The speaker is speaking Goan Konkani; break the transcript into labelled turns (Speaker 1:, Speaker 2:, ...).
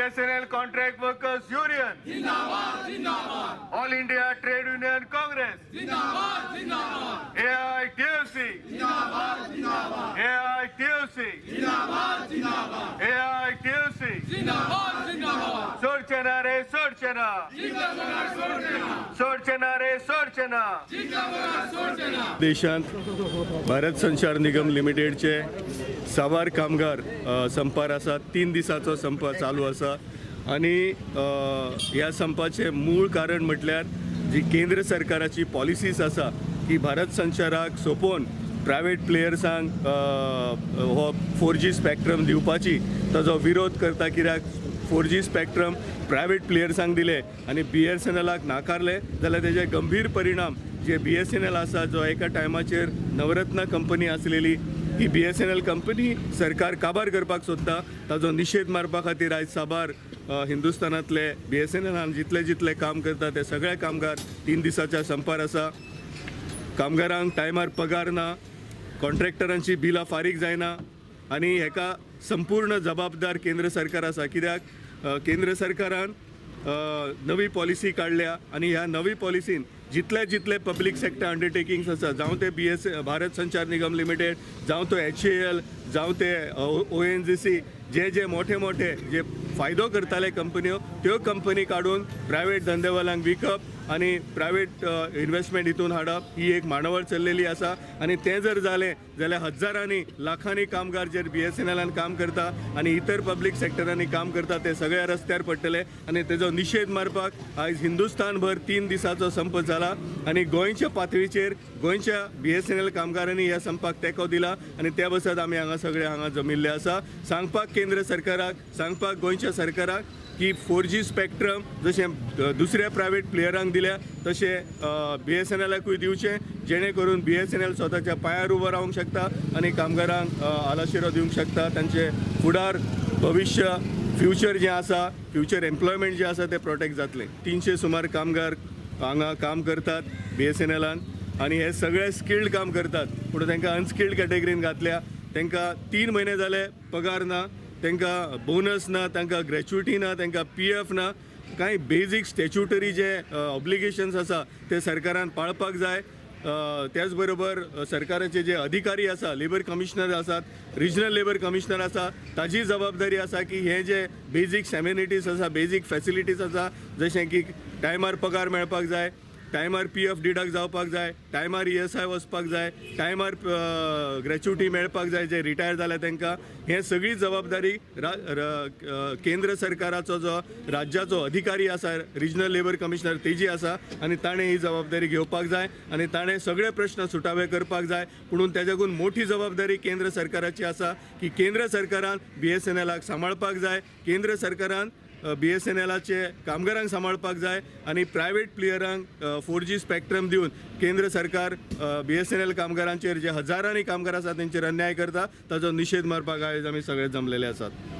Speaker 1: BSNL Contract Workers Union
Speaker 2: जिंदाबाद जिंदाबाद।
Speaker 1: All India Trade Union Congress
Speaker 2: जिंदाबाद जिंदाबाद।
Speaker 1: AITUC
Speaker 2: जिंदाबाद जिंदाबाद।
Speaker 1: AITUC
Speaker 2: जिंदाबाद जिंदाबाद।
Speaker 1: AITUC
Speaker 2: जिंदाबाद जिंदाबाद।
Speaker 1: सोडचे ना रे सोडचे ना, सोडचे ना रे सोडचे ना।
Speaker 3: देशांत भारत संचार निगम लिमिटेडचे साबार कामगार संपार आसा। 3 दिसाचो संप चालू आसा आनी ह्या संपाचें मूळ कारण म्हटल्यार जी केंद्र सरकाराची पॉलिसीज आसा की भारत संचाराक सोंपोवन प्रायवेट प्लेयर्सांक हो 4G spectrum दिवपाची, ताजो विरोध करता। कित्याक 4G spectrum private प्लेयर्सांक दिले आनी BSNLाक नाकारले जाल्यार तेजे गंभीर परिणाम जे BSNL आसा, जो एका टायमाचेर नवरत्न कंपनी आसलेली, ही BSNL company सरकार काबार करपाक सोदता। ताजो निशेध मारपा खातीर आयज साबार हिंदुस्थानांतले BSNLान जितले जितले काम करता ते सगळे कामगार 3 दिसाच्या संपार आसा। कामगारांक टायमार पगार ना, कॉन्ट्रॅक्टरांची बिलां फारीक जायना आनी हेका संपूर्ण जबाबदार केंद्र सरकार आसा। कित्याक केंद्र सरकारान नवी पॉलिसी काडल्या आनी ह्या नवी पॉलिसीन जितले जितले पब्लीक सेक्टर अंडरटेकिंग्स आसा, जावं ते भारत संचार निगम लिमिटेड, जावं तो HAL, जावं ते ONGC, जे जे मोठे मोठे जे फायदो करताले कंपन्यो, त्यो कंपनी काडून प्रायवेट धंदेवाल्यांक विकप आनी प्रायवेट इन्वेस्टमेंट हितून हाडप ही एक मांडावळ चल्लेली आसा। आनी तें जर जालें जाल्यार हजारांनी लाखांनी कामगार जे BSNLान काम करता आनी इतर पब्लीक सेक्टरांनी काम करता ते सगळ्या रस्त्यार पडटले आनी तेजो निशेध मारपाक आयज हिंदुस्थानभर 3 दिसाचो संप जाला आनी गोंयच्या पातळीचेर गोंयच्या BSNL कामगारांनी ह्या संपाक तेंको दिला आनी त्या बसत आमी हांगा सगळे हांगा जमिल्ले आसा। सांगपाक केंद्र सरकाराक, सांगपाक गोंयच्या सरकाराक की 4G spectrum जशें दुसऱ्या प्रायवेट प्लेयरांक दिल्या तशें BSNLाकूय दिवचें, जेणे करून BSNL स्वताच्या पांयार उबो रावंक शकता आनी कामगारांक आलाशिरो दिवंक शकता। तांचे फुडार भविश्य फ्युचर जें आसा, फ्युचर एम्प्लॉयमेंट जें आसा तें प्रोटेक्ट जातलें। 300 सुमार कामगार हांगा काम करतात BSNLान आनी हे सगळे स्किल्ड काम करतात, पूण तांकां अनस्किल्ड कॅटेगरीन घातल्या। तांकां 3 म्हयने जाले पगार ना, तांकां बोनस ना, तांकां ग्रॅच्युटी ना, तांकां PF ना, कांय बेजीक स्टॅच्युटरी जे ऑब्लिगेशन्स आसा ते सरकारान पाळपाक जाय। त्याच बरोबर सरकाराचे जे अधिकारी आसा, लेबर कमिशनर आसात, रिजनल लेबर कमिशनर आसा, ताजी जबाबदारी आसा की हे जे बेजीक एमेनिटीज आसा, बेजीक फॅसिलिटीज आसा, जशें की टायमार पगार मेळपाक जाय, टायमार PF deduct जावपाक जाय, टायमार ESI वचपाक जाय, टायमार ग्रॅच्युटी मेळपाक जाय जे रिटायर जाल्या तांकां। हें सगळी जबाबदारी केंद्र सरकाराचो जो राज्याचो अधिकारी आसा, रिजनल लेबर कमिशनर, तेजी आसा आनी ताणें ही जबाबदारी घेवपाक जाय आनी ताणें सगळे प्रश्न सुटावे करपाक जाय। पुणून तेज्याकून मोठी जबाबदारी केंद्र सरकाराची आसा की केंद्र सरकारान BSNLाक सांबाळपाक जाय, केंद्र सरकारान BSNLाचे कामगारांक सांबाळपाक जाय आनी प्रायवेट प्लेयरांक 4G spectrum दिवन केंद्र सरकार BSNL कामगारांचेर जे हजारांनी कामगार आसा तेंचेर अन्याय करता ताजो निशेध मारपाक आयज आमी सगळे जमलेले आसात।